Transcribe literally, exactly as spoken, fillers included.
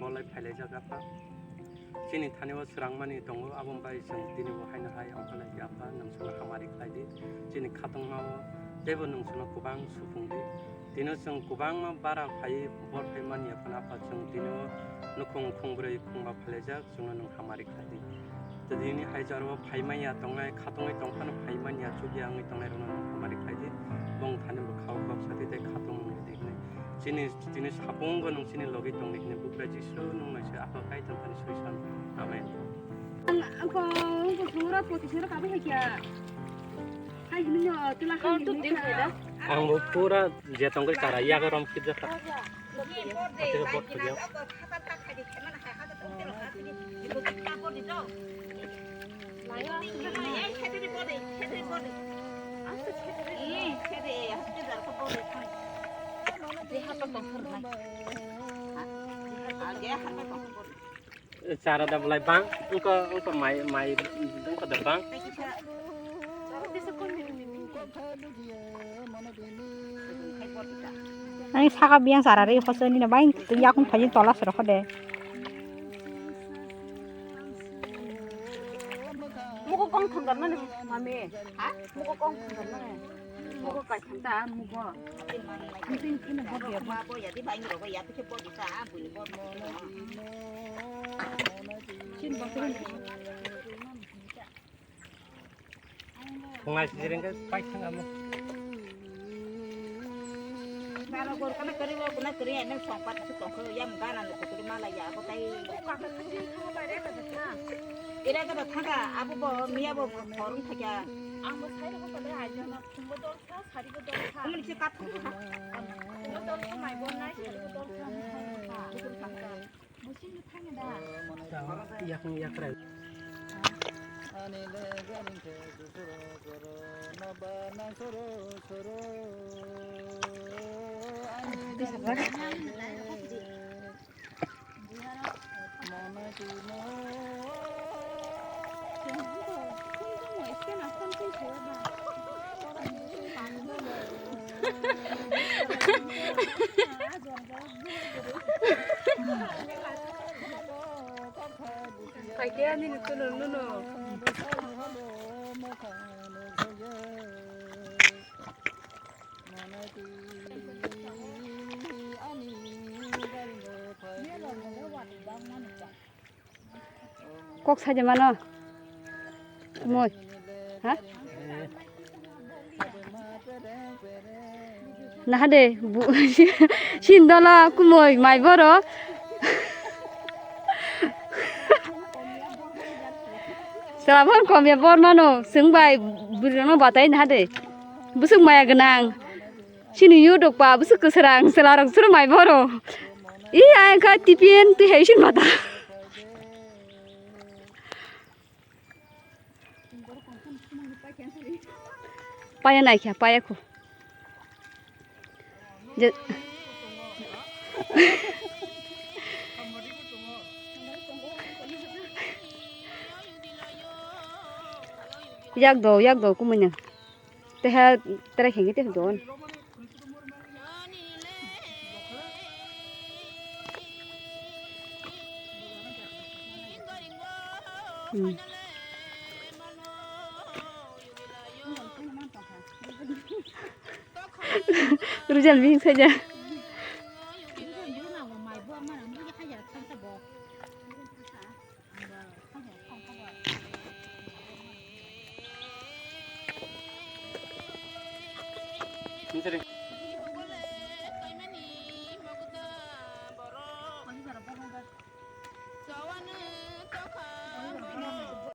Bolai phailaijak Apha. Chini thani o swrangmani tongo, aboni bai chwng tini bo haino hai ongkha lai di Apha, nwng chwngno hamari khlai di. Chini khatungma o teibo nwng chwngno kwbang supung di. Tini o chwng kwbangma bara phaiwi bor phai manya phano Apha chwng tini o nukhung khungbrwi khungba phailaijak, chwngno nwng hamari khlai di. Tei tini hai jora o phai manya tongnai, khatungwi tong phano phai manya, chukya wngwi tongnai rokno nwng hamari khlai di. Bong thani bwkha o kok sati tei khatung wngwi di hwnwi. Chini, chini sapungo nwng chini logi tongdi hwnwi Bubagra Jisu nwng naisai Apha Kaitor thani soi san. Amen. Ang, ang ko, ang ko sungura poti sungura kabi hai kya? Hai hwnwi no, tula hai hwnwi kya? Ang bo pura je tongwi chara yago rom kit jata. Ate bot kya? Chara da belai bang, engko, engko mai, mai, engko da bang. Ani saka biyang chara ri hoso nini bai twi yakung phaji tola sero khode. Mugo kong thangkar mani mami. Ha? Mugo kong thangkar mani. Mugo kai thangta mugo. Mutin kini bodo ya. Ma bo ya di bai rogo ya pike bodo ta buni bodo. Sin bodo. Khwnglai si jiring khe paithang amo. Baro gor kana kari bo kuna kari ene songpat su tongkho yam gana no kuturi mala ya abo tai. Ira ka thanga abo bo miya bo khorung thakya. Ang bo sai ro ko le ajo na khumbo dol kha sari bo dol kha. Khumbo ni se kat khumbo dol kha mai bo nai sari bo dol kha. Yakung yakrai. Paikhe ani ni tulung nunu. Kok saja mano. Kumoi. Ha? Nahade, bu-, sindola kumoi, mai boro. Selabon komya bor mano, sengbai, burino batai nahade. Busuk maya gwnang. Sini yu dok pa, busuk kwsrang, selarok suru mai boro. I, ai ka tipian, tu hei sin mata. Paya nai kya, paya ko. Je- Yak do, yak do, kumanya. Teha, tera khengi teha don. Hmm. Rujal bing saja.